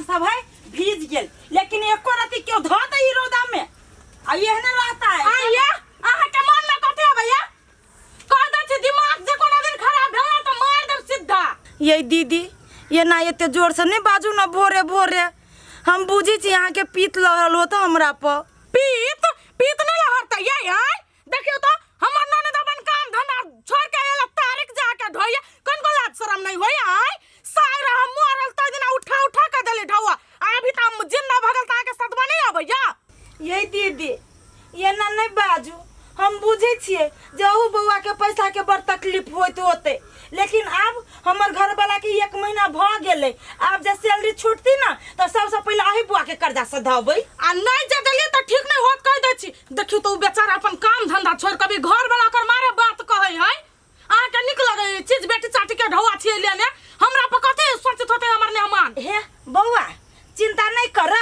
सब है भीज गेल, लेकिन एको रति केओ धो दे ई रौदा में आ एहने रहता है। आइया अहाँ के मन में कथी अबैया? कह दै छी दिमाग जे कोनो दिन खराब भेल तऽ मार देब सीधा। ये दीदी, ये ना एते जोर से नहीं बाजू ना भोरे भोरे। हम बुझी छी अहाँ के पीत लहल होत हमरा पर। पीत पीत नहीं लहरतै ये? आय देखियो तो हमर ननद अपन काम धंधा छोड़ के आयल तारीख जाके ढोइया, कनको लाज शरम नहीं होय? आय सागर हम मरल तै दिना उठा उठा के देली ढौआ, आ अभी त हम जिंदा भगल त अहाँके सदमा नहीं अबैया। ये दीदी, ये ना नहीं बाजू। हम बुझे छियै जे अहू बौआ के पैसा के बड़ तकलीफ होइत होते, लेकिन आब हमर घर वाला के 1 महीना भ गेलै, आब जे सैलरी छूटती ना तऽ सबसे पहिले अही बौआ के कर्जा सधाबै। आ नहीं जे देलियै तऽ ठीक नहीं होत, कहि दै छी। देखियौ तऽ उ बेचारा अपन काम धंधा छोड़ कभी घर वाला कर मारे बात कहै है। अहाँके नीक लगै है चीज बेटी चाटी के ढौआ छियै लेने? हमरा पर कथी सोचैत होतै हमर मेहमान? हे बौआ, चिंता नहीं कर,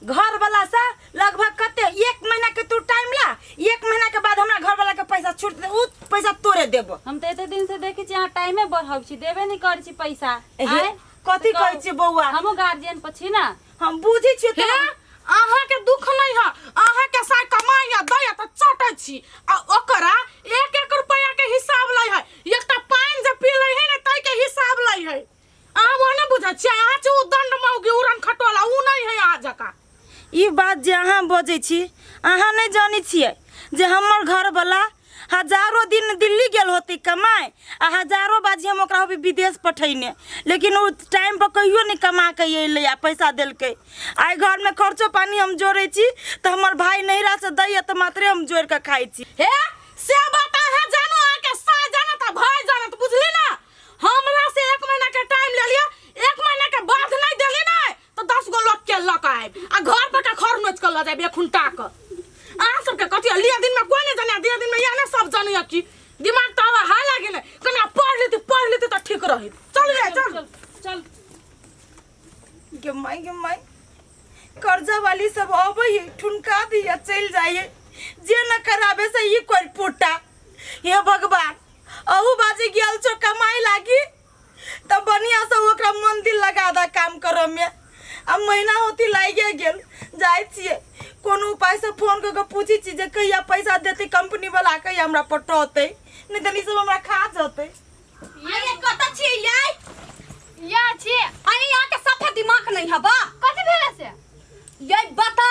घर वाला से लगभग कते 1 महीना के तू टाइम ला, 1 महीना के बाद हमरा घर वाला के पैसा छूट दे, उ पैसा तोरे देबो। हम तऽ एते दिन से देखै छी अहाँ टाइमे बढ़ाबै छी, देबे नहि करै छी पैसा। हे, आँय? कथी तऽ कहै छी बौआ? हमहूँ गार्जियन पर छी ना। हम बुझै छियै हे तऽ अहाँके दुख नहीं है, अहाँके साय कमाइया दैया तऽ चटै छी, आ ओकरा एक एक रुपया के हिसाब लै है, एकटा पानि जे पी लै है ने तै के हिसाब लै है। अहाँ ओहने बुझै छियै? अहाँ छी उदंड मौगी, उड़न खटोला, उ नहीं है अहाँ जकाँ। ई बात जे अहाँ बजै छी, अहाँ नहि जानै छियै जे हमर घरवला हजारो दिन दिल्ली गेल होतै कमाए आ हजारो बाजी हम ओकरा होबै विदेश पठैने, लेकिन ओ टाइम पर कहियो नहि कमा के अयलै आ पैसा देलकै। आइ घरमे खर्चो पानी हम जोड़ै छी तऽ हमर भाय नैहरासँ दैए तऽ मात्रे हम जोड़ि कऽ खाइ छी। हे से बात अहाँ जानू, अहाँके सास जानत आ भाय जानत, बुझली ना? हमरा से 1 महीना के टाइम ले लिअ, 1 महीना के बाद नहीं देली ना तो 10 गो लोग के लऽ के आयब आ घर पर के खर नोच के लऽ जायब एक खुंटा के। अहाँ सबके कथी है? लिअ दिन में कोई नहीं जाने, दिया दिन में यह ना सब जाने की दिमाग तो हवा हा लागे ने, कनी पढ़ लेती, पढ़ लेती तो ठीक रही। चल रे चल चल चल। गे माय गे माय, कर्जा वाली सब अबै है, ठुनका दिया चलि जाइ है, जे न कराबे से ई कोई पुटा। हे भगवान, अहू बाजी गेल छो कमाई लागी तब बढ़िया से ओकरा मन दिल लगा दा काम करऽ में। आ महीना होती लागे गेल, जाइ छियै कोनो उपाय से फोन कऽ के पूछै छी जे कहिया पैसा देतै कंपनी वाला, कहिया हमरा पटौतै, नहीं तऽ ई सब हमरा खा जतै। अरे कतऽ छियै यै? या छियै। अरे यहाँ के सफा दिमाग नहीं हबा। कथी भेलै से? ये बता,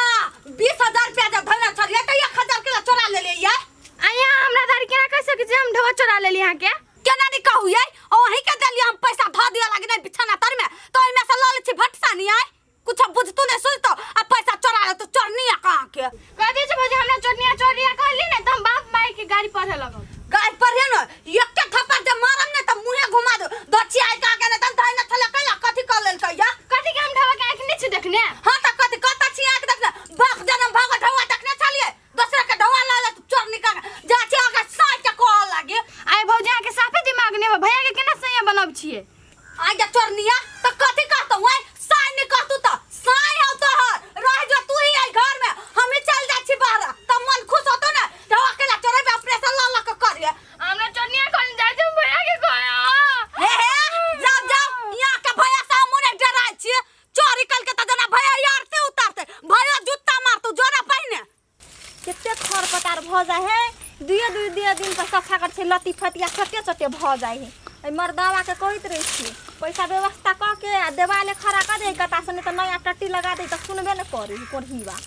20,000 रुपया जब धरना छलियै तऽ 1,000 के चोरा लेलियै यै? आ यहाँ हमरा दादी केना कहि सकै छी हम ढोआ चोरा लेली अहाँके? केना नहीं कहू यै? अहीं के देलियै हम पैसा धऽ दिअ लागी नहीं बिछाना तर में, तऽ ओहिमे से लऽ लै छी भटसानी। आय कुछ बुझतू नहीं सुझतू आ पैसा चोरा ले तो चोरनी आ कहाँ के? कह दै छै भौजी हमरा चोरनिया चोरनिया कहली ने तऽ हम बाप माय के गाड़ी पढ़े लगब। गाड़ी पढ़े न, एक थप्पड़ जे मारम ने तऽ मुँहे घुमा दो। दछी आइ कहाँ के ने तन धइ न छले कैला कथी कऽ लेलकै या? कथी के हम ढवा के आँखि नहि छी देखने? हाँ तऽ कथी कतऽ छी आँखि देखने? बाप जनम भगत ढौआ देखने छलियै, दोसरा के ढौआ लऽ ले चोरनी कहाँ के? जा छी अहाँके साँझ के कहऽ लागी। आइ भौजी अहाँके साफे दिमाग नहि है, भैया के केना सैया बनब छियै? आइ जे चोरनिया तऽ कथी कहतौ? आइ साँझ नहि कहतौ तऽ साँझ हौ तोहर, रह जो तू ही आई घर में, हम ही चल जाइ छी बाहर तऽ मन खुश होतौ ने। ढौआ केला चोरेबे अपने से लऽ लऽ के करिए। हमरा चोरनिया कहने जाइ छै भैया के कहै। हे हे जाओ जाओ, यहाँ के भैया से हमहूँ नहि डराइ छियै। चोरी कल के तऽ जेना भैया आरती उतारतै, भैया जुत्ता मारतौ जोरा पहिने। कते खर पतार भऽ जाइ है, दुइये दुइ दुइये दिन पर सफा कर छै, लत्ती फतिया चटे चटे भऽ जाइ है। एहि मर्दावा के कहैत रहै छियै पैसा व्यवस्था कऽ के आ देवाले खड़ा कऽ दे गता से, नहि तऽ नया टट्टी लगा दे तऽ सुनबे नहि करै है कोढ़ीवा।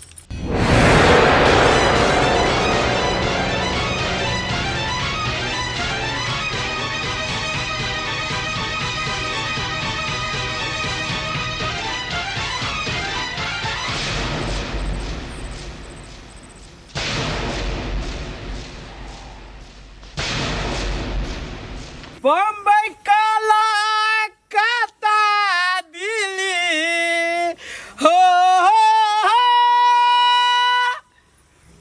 बम्बई काला काता दिल्ली हो, हो, हो।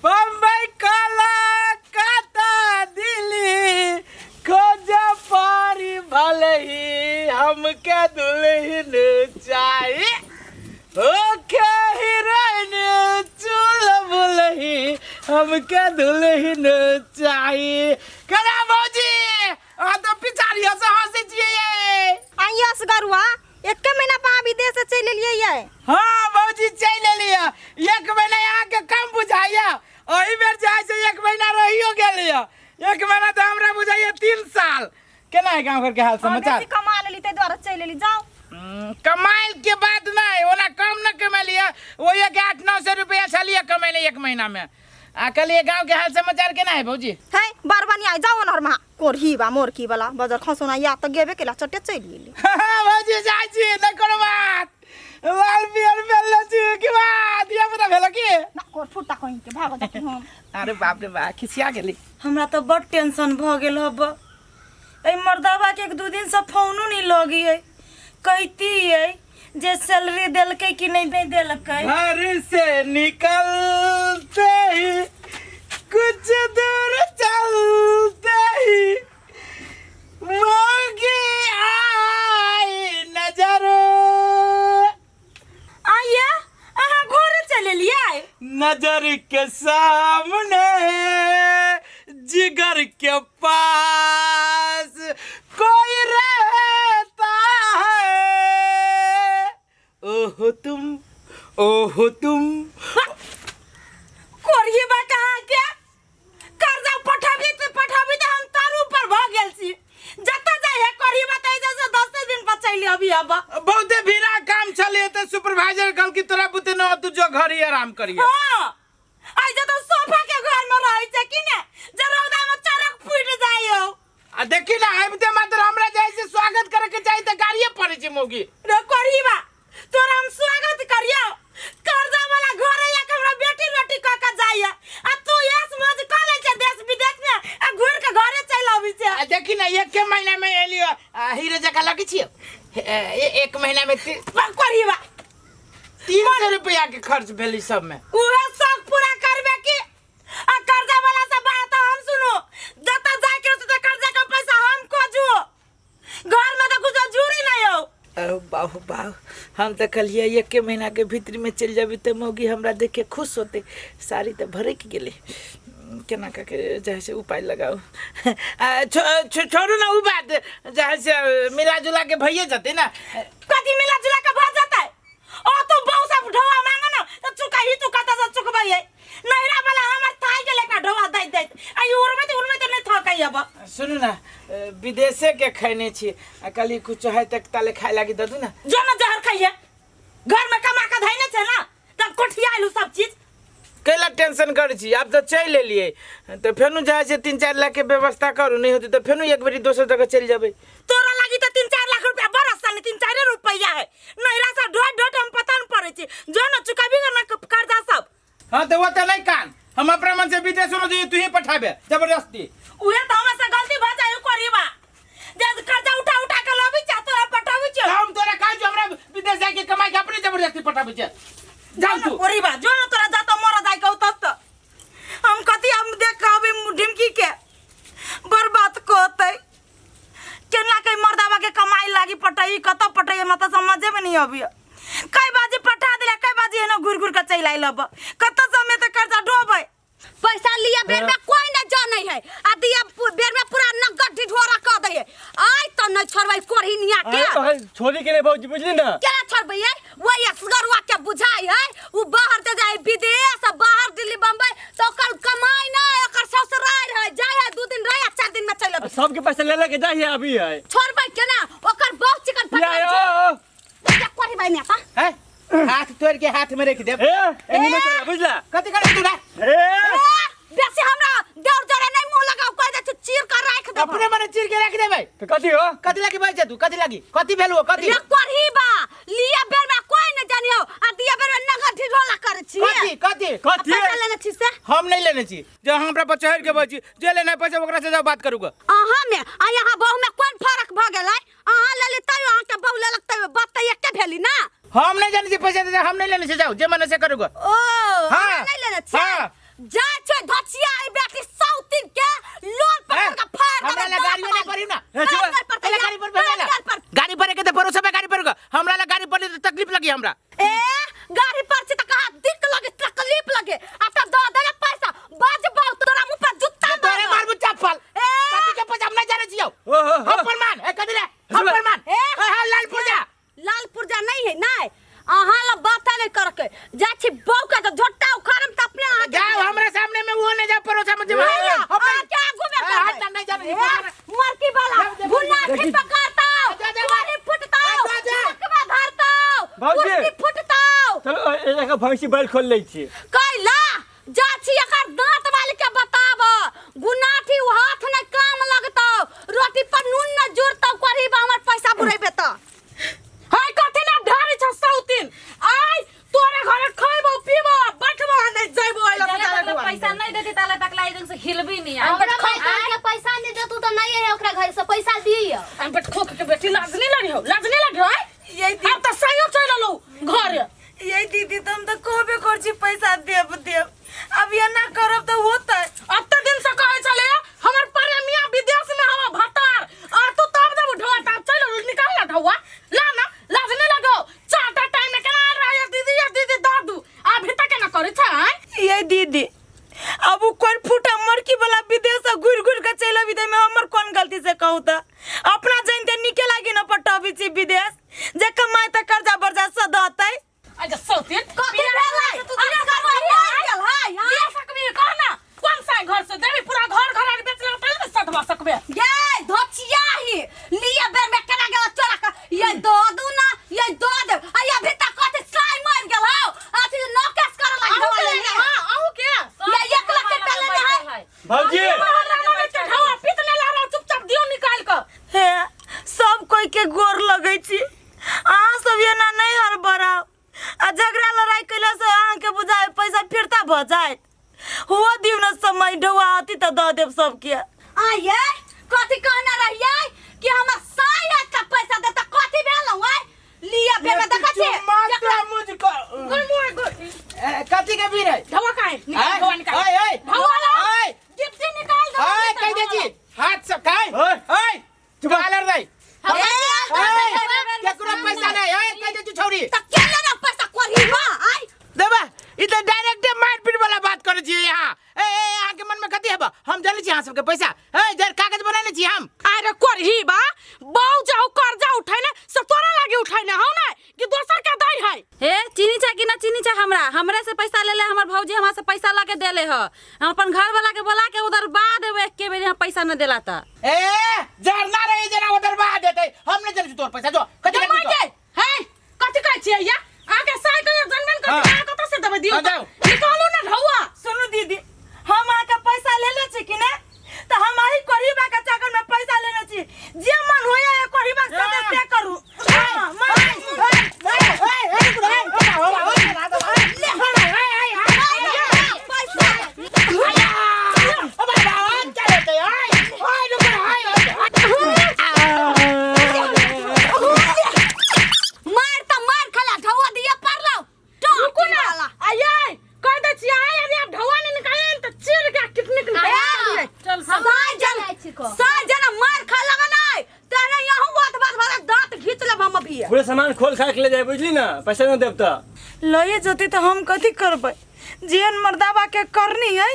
बम्बई काला काता दिल्ली खोज पारी भले ही हमके दुल्हन चाही, ओके हीरोइन चूल बुलही हमके दुल्हन चाही। करा भौजी, अहाँ तऽ पिछाड़िया से हंसै छियै। आइयस गरुआ, एके महीना पर अहाँ विदेश से चलि एलियै ये। हाँ भौजी चलि एलियै। एक महीना अहाँके कम बुझाइया, एहि बेर जाइ से एक महीना रहियो गेलियै। एक महीना तऽ हमरा बुझाइया 3 साल। केना है गाँव घर के हाल हाँ, समाचार? बेसी कमा लेली ताहि दुआरे चलि एली। जाउ। कमाइल के बात नहीं, ओना कम न कमेलियै, वही के 800-900 रुपया छलियै कमेले एक महीना में। आ कहलियै गाँव के हाल समाचार केना है भौजी? है बार बनिया जाउ ओनहर महा कोरही बा मोरकी वाला बजर खसोना या तऽ गेबे केला चटे चलि गेली। भौजी जाइ छी नहि कोनो बात, लाल पियर पेलने छी की बात धिया पुता भेल की? ना कोर फुटा कहीं के भागो जाके हम। अरे बाप रे बा, खिसिया गेली। हमरा तऽ बड टेंशन भऽ गेल हब। एहि मर्दाबाके 1-2 दिनसँ फोनो नहि लगियै, कहितियै जे सैलरी देलकै कि नहि नहि देलकै। घर से निकलते ही कुछ दूर चलते ही मौगी आई नजर। आइए अहाँ घरे चलि एलियै? नजर के सामने जिगर के पास कोई रहता है, ओहो तुम ओहो तुम। कोरिये बा कहाँ के कर्जा पठाबी तऽ पठाबी तऽ हम तारू पर भऽ गेल छी। जतऽ जाइ है कोरिये बा तऽ एहिसँ 10 दिन पर चलि अबी अब। बहुते भीड़ा काम छलै तऽ सुपरवाइजर कहल कि तोरा बुते न तू जो घर ही आराम करिए। हाँ, आइ जतऽ सोफा के घर में रहै छै कि ने, जे रौदा में चरक फूटि जाइ हौ। आ देखी ना आबिते मात्र हमरा जाइ से स्वागत करे के चाही तऽ गाड़िए पड़ै छै मौगी। रे कोरिये बा तोरा हम स्वागत करियो, कर्जा वाला घर है के हमरा बेटी रोटी कऽ के जाइए आ तू ऐस मौज कऽ लै छै देश विदेश में आ घुरि के घरे चलि अबै छै। आ देखी ना एके महीना में एलियो आ हीरो जकाँ लगै छियो। एक महीना में कोरिये बा 300 रुपया के खर्च भेल ई सब में। उहे शौक पूरा करबे की आ कर्जा वाला से बात हम सुनू, जतऽ जाय के रहतै तऽ कर्जा के पैसा हम खोजू, घर में तऽ कुछो जूरी नहीं हो। अरे बाहु बाहु, हम तऽ कहलियै एके महीना के भीतर में चलि जेबै तऽ मौगी हमरा देख के खुश होतै। साड़ी तऽ भरकि गेलै, केना कऽ के जे से उपाय लगाउ। आ, छोड़ू ना उ बात, जे से मिला जुला के भइए जेतै ना। कथी मिला जुला के भऽ जेतै? ओ तू बहु सब ढोआ मांगे ना तऽ चुकाही चुकाता से चुकबै। नैहरा वाला हमर थाई के लेका ढोआ दैत दैत आ ई उड़बैत उड़बैत नहि थकै अब। सुनू ना, विदेशे के खैने छी आ कहली कुछ है तक ताले खाए लागी दऽ दू ना। जो ना जहर खाइए, घर में कमा के धैने छै ना तब कोठिया आइलू सब चीज। कैला टेंशन करै छी, आब तऽ चलि एलियै तऽ फेनो जाइ छै 3-4 लाख के व्यवस्था करू, नहि होतै तऽ फेनो एक बेरी दोसर जगह चलि जेबै। तोरा लागी तऽ 3-4 लाख रुपया बड़ा साल 3-4 रुपया है, नैहरा से ढोट ढोट हम पता नहीं पड़ै छी, जो ना चुकाबी ना कर्जा सब। हाँ तऽ ओतऽ नहि कान, हम अपना मन से विदेश में जइए तू ही पठाबे जबरदस्ती। उहे तऽ हमरा से गलती भऽ जाइ करीबा, जे कर्जा उठा उठा के लबै छै तोरा पठाबै छै। हम तोरा कहै छियौ हमरा विदेश जाके कमाई के अपने जबरदस्ती पठाबै छै। जाउ तू। करीबा जो ना तोरा जाता मर जाय के तब तऽ हम कथी हम देख के अबै ढिमकी के बर्बाद कहतै केना के मर्दाबा के कमाई लागी पटई कतऽ पटई हमरा तऽ समझे में नहीं अबिय। कई बाजी पठा दिला कई बाजी एना घुर घुर के चलि आयल अब, कतऽ समय तऽ कर्जा ढोबै। पैसा लिया बेर में कोई न जानै है आ दिया बेर में पूरा नगद ढिढोरा क दै है। आइ त नै छोड़बै कोढ़िनिया के। अरे तोहर छोड़ी के नै भौजी, बुझली ना? केना छोड़बै यै? वही असगरुआ के बुझाई है, उ बाहर ते जाय विदेश बाहर दिल्ली बम्बई त ओकर कमाई नै, ओकर ससुराल है, जाय है 2 दिन रह 4 दिन में चलि अबै। सबके पैसा ले ले के जाय है अभी है। छोड़बै केना? ओकर बहुत चिकन या, पकड़ल ओ, छै। ओ। या कोढ़िबै ने ता? हैं? हाथ तोड़ के हाथ में रख देब। ए, एनी में चला, बुझला? कथी करे तू रे? ए! ए, बेसी हमरा देवर जरे नहीं मुंह लगाओ, कह दे छी चीर के राख देब। अपने मने चीर के राख देबै। तो कथी हो? कथी लागी बैठ जा तू? कथी लागी? कथी भेल हो? कथी? रे कोढ़ी बा, लिया बेर में कोई नहीं जानियो, आ दिया बेर में नगद ढिढोला करे छी। कथी? कथी? कथी? पैसा लेने छी से? हम नहीं लेने छी। जे हमरा पर चढ़ के बैठ छी, जे लेना पैसा ओकरा से जाओ बात करूगा। अहाँ में आ यहाँ बहू में कोन फर्क भ गेलै? अहाँ लेली तैयो अहाँ के बहू लेलक तैयो बात त एके भेली ना। हम नहीं जाने छी पैसा दे, हम नहीं लेने छी, जाओ जे मने से करूगा। ओ, हाँ। अहाँ नहीं लेने छी? हाँ। जा छै धचिया ई बेटी सौतीन के लोन पकड़ के फाड़ हमरा देबै, ला गाड़ियो दाँत नहीं पड़ी ना। ए, चुप। गाड़ी पर हमरा गाड़ी पर भेला। गाड़ी पर। गाड़ी पर के त भरोसा पे गाड़ी पर के। हमरा ला गाड़ी पर त तकलीफ लगी हमरा। ए, गाड़ी पर छी त कहा दिक लगे, तकलीफ लगे। आ तब दऽ देले पैसा, बाज बाउ तोरा मुंह पर जुत्ता तोरे मारब। मारबू चप्पल। ए। कथी के पैसा हम नहीं जाने छियौ। ओ, ओ, ओ। हम पर मान, ए कथी ले? हम पर मान। ए। ए, हाँ, लाल पुर्जा। लाल अहाँ ला बात नहीं करके जा छी बहू के तो झोटा उखाड़म त अपने अहाँ के जाओ हमरा सामने में वो नहीं जा परोसा में जब अहाँ के आगू में हाथ नहीं जा मरकी वाला भुना देखी। पकड़ता जा, जा। कुआरी फुटता जा, जा। मुकवा धरता भौजी। कुर्सी फुटता चलो एक भैंसी बैल खोल लै छी कैला जा छी एकर दांत वाली के बताब गुनाठी उ हाथ न काम लगतौ रोटी पर नून न जुड़तौ करही बा हमर पैसा बुरेबे त हाय कथि ना ढारी छ सौतिन आइ तोरे घरे खइबो पीबो आ बैठबो आ नहीं जइबो आइला जाले तक ला पैसा नहीं देती ताले तक ला एकदम से हिलबी नहीं आ हमरा माई के पैसा नहीं देतू तो नहीं है ओकरा घर से पैसा दियो हम बेट खोक के बेटी लाज नहीं लगी हो लाज नहीं लगी हो आइ? ये अब त सही चल लो घर ये दीदी तो हम तो कहबे कर छी पैसा देब देब अब ये ना करब तो होतै अब त दिन से कहै छले हमर प्रेमिया विदेश में हवा भतार आ तू तब जब ढोआ तब चल निकाल ना ढोआ ला ना लाज नहीं लगो चारटा टाइम में केना रहा है दीदी या दीदी दादू अभी तक केना करै छै आइ? ये दीदी अब उ कोई फूटा मरकी वाला विदेश से घुर घुर के चलि अबी में हमर कोन गलती से कहू त अपना जानते निके लागी न पटबी छी विदेश जे कमाए त कर्जा बर्जा सधतै अच्छा सौतिन कथी भेलै अरे अहाँ कथी मरि गेल हाय दिया सकबी कह ना कोन सा घर से देबी पूरा घर घर आर बेच लेबे तब सधवा सकबे ये धोचिया ही लिया बेर में केना गेल चोरा के ये दो दू ना ये दो दे आ ये अभी तक कथी साई मर गेल हौ अथी नौकेस करे लागी अहू ढोआ के लेने हां अहू के ये एक लाख के पेले ने है भौजी ढोआ पीत ले ला रहा चुपचाप दियो निकाल के हे सब कोई के गोर लगै छी अहाँ सब एना नहीं हड़बड़ाउ आ झगड़ा लड़ाई कैला से अहाँके बुझाए पैसा फिरता भऽ जायत हुआ दियौ न समय ढौआ अति तऽ दऽ देब सबके आये कथी कहना रहियै कि हमर साई आज तक पैसा देता कथी भेल हौ आय लिया बेर में देखै छी मात्र मुझको कथी के बीर है ढोआ काहे निकाल ढोआ निकाल ओए ओए ढोआ ला ओए गिफ्ट निकाल ढोआ ओए कह दे छी हाथ से काय ओए। ओए चुप लड़ रही केकरो पैसा नहीं ओए कह दे तू छौरी त के लेना पैसा कोरी बा आय देबा ई त डायरेक्ट मारपीट वाला बात करै छी यहाँ ए ए अहाँ के मन में कथी हेबा हम जानै छी अहाँ सबके पैसा ए जर कागज बनाने छी हम अरे करही बा बहु जाओ कर्जा उठाइ ने से तोरा लागी उठाइ ने हौ ने कि दोसर के दै है हे चीनी चा कि ना चीनी चा हमरा हमरे से पैसा ले ले हमर भौजी हमरा से पैसा ला के देले ह हम अपन घर वाला के बोला के उधर बा देबे एके बेरी हम पैसा न देला त ए जरना रही जना उधर बा देते हम नहीं जानै छी तोर पैसा जो कथी जमा करबी के है कथि कहै छियै या आके साइ कहियो जनबन हाँ। कथि अहाँ कतऽ से देबै दियौ हाँ, जाउ। निकालू ने ढौआ सुनू दीदी हम अहाँके पैसा लेले छी कि ने तऽ हम अही कोढ़ीबा के चक्कर में पैसा लेने छी जे मन होइए कोढ़ीबा के साथे से करू हाँ, मन- मार त मार खला ढोआ दिया परलौ रुकू ना आये कह दै छियै आय यदि आप ढौआ नहि निकालियै ने तऽ चीर के किडनी निकाल चल सब साई जन साई जन मार खा लगा नहीं तेरे यहूं बात बात वाला दांत घींच लेब हम अभी पूरे सामान खोल खा के ले जाए बुझली ना पैसा ना देब त लए जते तऽ हम कथी करबै जेहन मर्दाबा के करनी है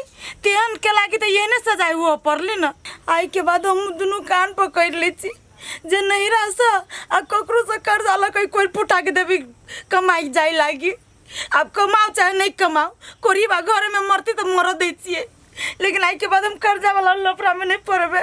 तेहन के लागी तऽ एहने सजाय हुआ पड़ली न आइ के बाद हम दुनू कान पकड़ लै छी जे नैहरा से आ ककरो से कर्जा लऽ के कोइ फुटा के देबी कमाई जाय लागी आब कमाओ चाहे नहीं कमाओ कोरीबा घर में मरती तऽ मरऽ दै छियै लेकिन आइ के बाद हम कर्जा वाला लफड़ा में नहीं पड़बै।